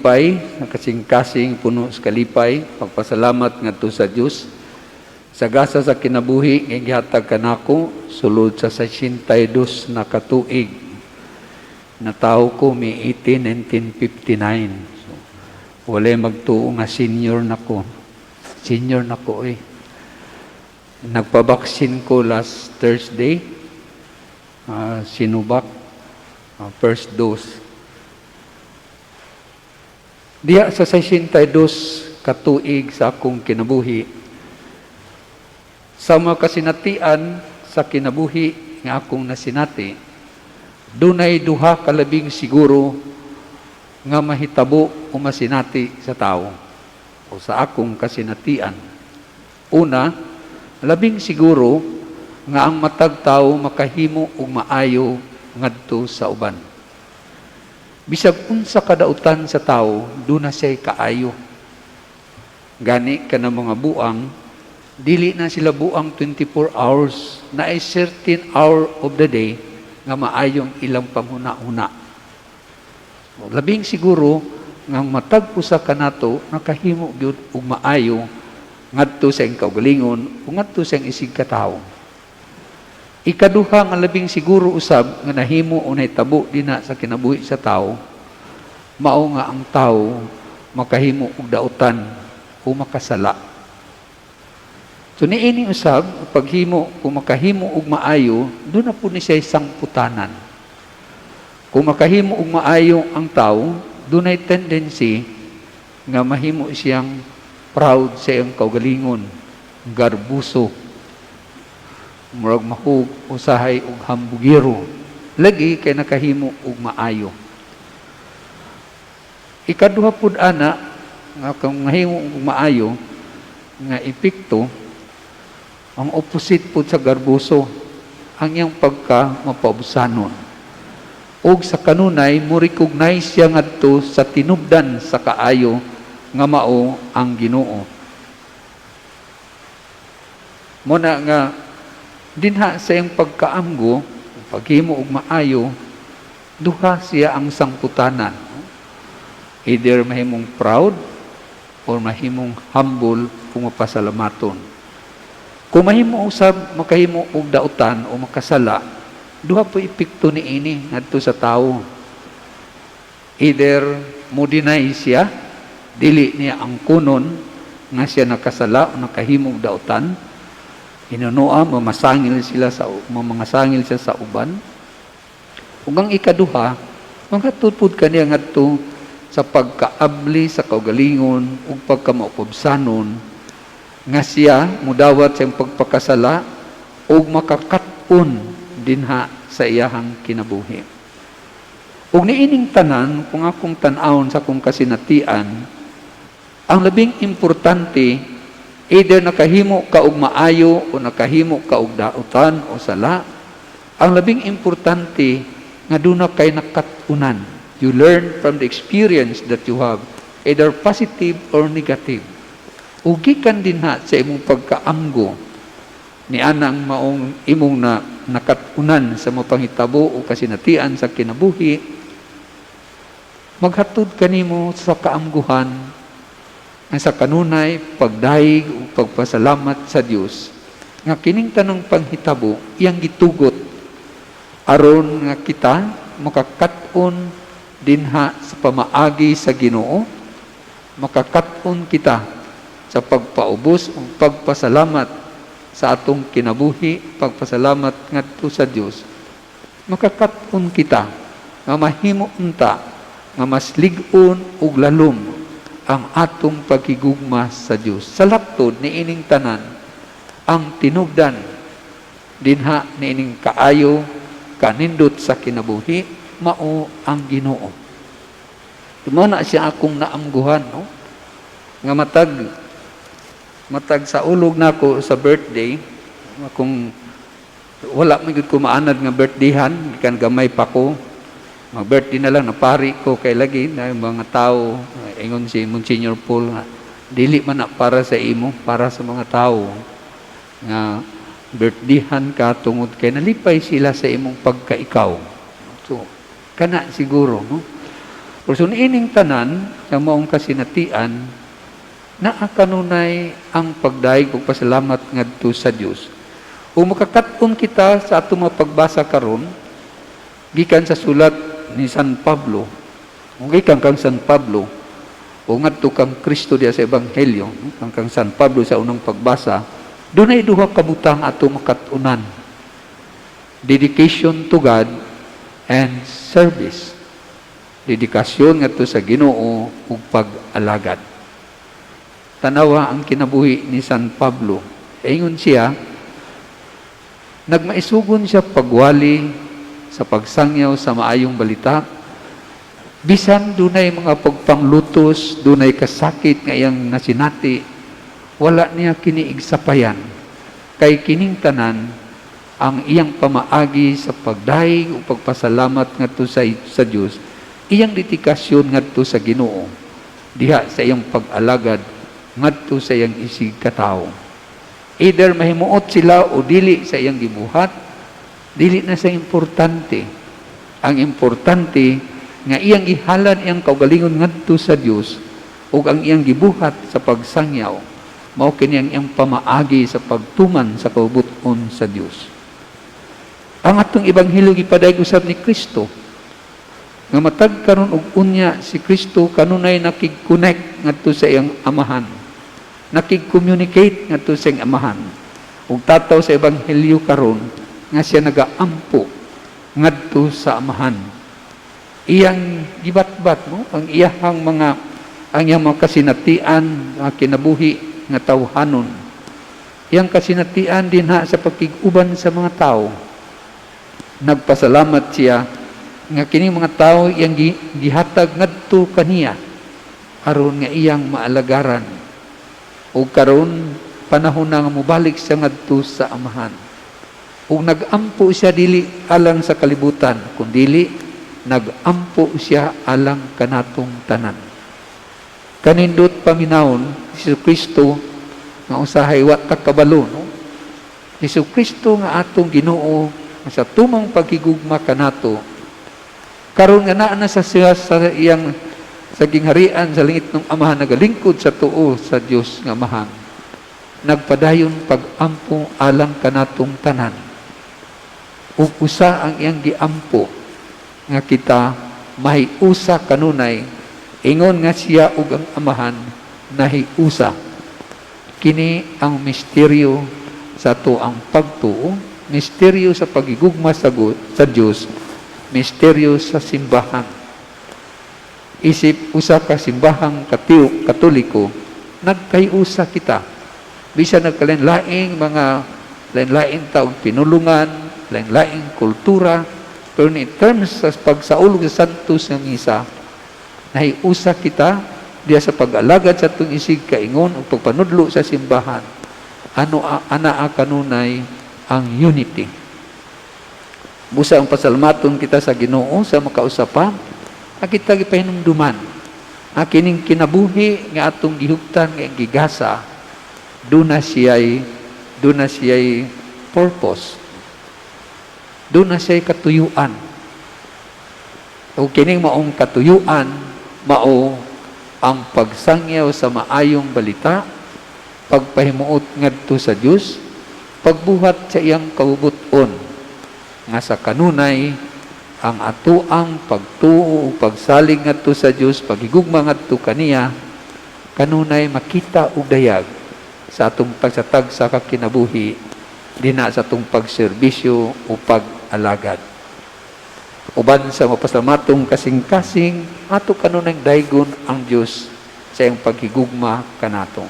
kalipay, sa kasing-kasing puno sa kalipay, pagpasalamat ngadto sa Dios sa gasa sa kinabuhi nga gihatag kanako sulod sa 62 na katuig. Natawo ko May 18, 1959. So, walay magtuo nga senior na ko. Senior na ko eh. Nagpabaksin ko last Thursday, Sinovac, first dose. Diha sa 62 katuig sa akong kinabuhi, sa mga kasinatian sa kinabuhi nga akong nasinati, dunay duha ka labing siguro nga mahitabo o masinati sa tao o sa akong kasinatian. Una, labing siguro nga ang matag tao makahimo og maayo ngadto sa uban. Bisag unsa kadautan sa tao, duna siya'y kaayo. Gani kanang mga buang, dili na sila buang 24 hours, naay certain hour of the day nga maayong ilang panghuna-huna. Labing siguro nga ang matag usa kanato nakahimo gyud og maayo ngadto sa iyang kaugalingon o ngadto sa iyang isig katawo. Ikaduha nga labing siguro usab nga nahimo o nahitabo dinha sa kinabuhi sa tao, mao nga ang tao makahimo og dautan o makasala. So niini usab paghimo, kung makahimo og maayo, duna pud ni siya sangputanan. Kung makahimo og maayo ang tao, dunay tendency nga mahimo siyang proud sa iyang kaugalingon, garbuso, murag mahug usahay og hambugiro. Lagi kay nakahimo og maayo. Ikaduha pud ana nga kung mahimo og maayo nga epekto, ang opposite pud sa garbuso, ang iyang pagka mapaubsanon. Og sa kanunay mo recognize siya ngadto sa tinubdan sa kaayo nga mao ang Ginoo. Mao na nga dinha sa iyang pagkaamgo, paghimo og maayo, duha siya ang sangputanan. Either mahimong proud or mahimong humble kung mapasalamaton. Kung mahimo usab makahimo og dautan o makasala, duha po epekto niini ngadto sa tawo. Either mo deny siya, dili niya angkonon nga siya nakasala o nakahimo og dautan. Hinunoa mamasangil sila sa mamangasangil siya sa uban. Ug ang ikaduha, mangatod pud kaniya ngadto sa pagkaabli sa kaugalingon ug pagkamaupobsanon nga siya mudawat sa iyang pagpakasala ug makakat-on dinha sa iyahang kinabuhi. Ug niining tanan, kung akong tan-awon sa akong kasinatian, ang labing importante, either nakahimo ka og maayo o nakahimo ka og dautan o sala, ang labing importante nga duna kay nakat-unan. You learn from the experience that you have, either positive or negative. Ug gikan dinha sa imong pagkaamgo ni anang maong imong na nakat-unan sa mga panghitabo o kasinatian sa kinabuhi, maghatod kanimo sa kaamguhan nga sa kanunay pagdayeg ug pagpasalamat sa Dios nga kining tanang panghitabo iyang gitugot aron nga kita makakat-on dinha sa pamaagi sa Ginoo, makakat-on kita sa pagpaubos ug pagpasalamat sa atong kinabuhi, pagpasalamat ngadto sa Dios. Makakat-on kita nga mahimo unta nga mas lig-on ug lalom ang atong paghigugma sa Dios. Sa laptod niining tanan, ang tinubdan dinha niining kaayo kanindot sa kinabuhi mao ang Ginoo. Mao na siya akong naamguhan, no? Nga matag matag sa ulog nako sa birthday, akong wala man gyud ko maanad nga birthdayhan gikan gamay pa ko. Mag-birthday na lang napari ko kay lagi na yung mga tao ingon si Monsignor Paul nga dili man na para sa imo, para sa mga tao nga birthdayhan ka tungod kay nalipay sila sa imong pagkaikaw. So kana siguro, no? Pero ining tanan sa maong kasinatian, naa kanunay ang pagdayeg ug pasalamat ngadto sa Dios. Ug makakat-on kita sa atong mga pagbasa karon gikan sa sulat ni San Pablo. Ug gikan kang San Pablo o ngadto kang Kristo diya sa Ebanghelyo, kang kang San Pablo sa unang pagbasa, dunay duha ka butang ato makat-unan. Dedication to God and service. Dedikasyon ngadto sa Ginoo ug pag-alagad. Tanawa ang kinabuhi ni San Pablo. Ingon siya, nagmaisugon siya pagwali sa pagsangyaw sa maayong balita, bisan dunay mga pagpanglutos, dunay kasakit nga iyang nasinati, wala niya kiniigsapayan. Kay kining tanan, ang iyang pamaagi sa pagdayeg o pagpasalamat ngadto sa Dios, iyang dedikasyon ngadto sa Ginoo diha sa iyang pag-alagad ngadto sa iyang isig katawo. Either mahimuot sila o dili sa iyang gibuhat, dili na sa importante. Ang importante nga iyang gihalan iyang kaugalingon ngadto sa Dios ug ang iyang gibuhat sa pagsangyaw mao kini ang iyang pamaagi sa pagtuman sa kabubut-on sa Dios. Ang atong ebanghelyo, gipadayag usab ni Kristo nga matag karon ug unya, si Kristo kanunay nakig-connect ngadto sa iyang Amahan, nakig-communicate ngadto sa iyang Amahan. Ug tataw sa ebanghelyo karon nga siya nagaampo ngadto sa Amahan, iyang gibatbat mo ang iyang mga kasinatian nga kinabuhi nga tawhanon, iyang kasinatian dinha sa pagkig-uban sa mga tao. Nagpasalamat siya nga kining mga tao iyang gihatag ngadto kaniya aron nga iyang maalagaran, ug karon panahon na nga mobalik siya ngadto sa Amahan. Ug nagampo siya dili alang sa kalibutan, kundili nagampo siya alang kanatong tanan. Kanindot paminawon si Kristo nga usahay wa ta kabalo, no? Hesus Kristo nga atong Ginoo, nga sa tumang paghigugma kanato, karon nga naa na sa siya sa iyang sa gingharian sa langit ng Amahan, nagalingkod sa tuo sa Dios nga Amahan, nagpadayon pag-ampo alang kanatong tanan. Ug usa ang iyang giampo, nga kita mahiusa kanunay, ingon nga siya ug ang Amahan nahiusa. Kini ang misteryo sa atoang pagtuo, misteryo sa pagigugma sa Dios, misteryo sa simbahan. Isip usa ka simbahang Katoliko, nagkaiusa kita. Bisan nagkalain-laing mga lain-laing taong pinulungan, lain-laing kultura, pero in terms sa pagsaulog sa Santos nga Misa, nahiusa kita diya sa pag-alagad sa atong isig kaingon o pagpanudlo sa simbahan. Ano anaa kanunay ang unity. Busa ang pasalamaton kita sa Ginoo sa makausa pa, ang kita gipahinumduman ang kining kinabuhi nga atong gihuptan, nga gigasa, duna siya'y purpose, duna siya'y katuyuan. O kining maong katuyuan mao ang pagsangyaw sa maayong balita, pagpahimuot ngadto sa Dios, pagbuhat sa iyang kabubut-on, nga sa kanunay ang atoang pagtuo ug pagsalig ngadto sa Dios, paghigugma ngadto kaniya, kanunay makita og dayag sa atong pagsatag sa kinabuhi dinha sa atong pagserbisyo o pag-alagad. Uban sa mapasalamatong kasing-kasing, ato kanunay daygon ang Dios sa iyang paghigugma kanato.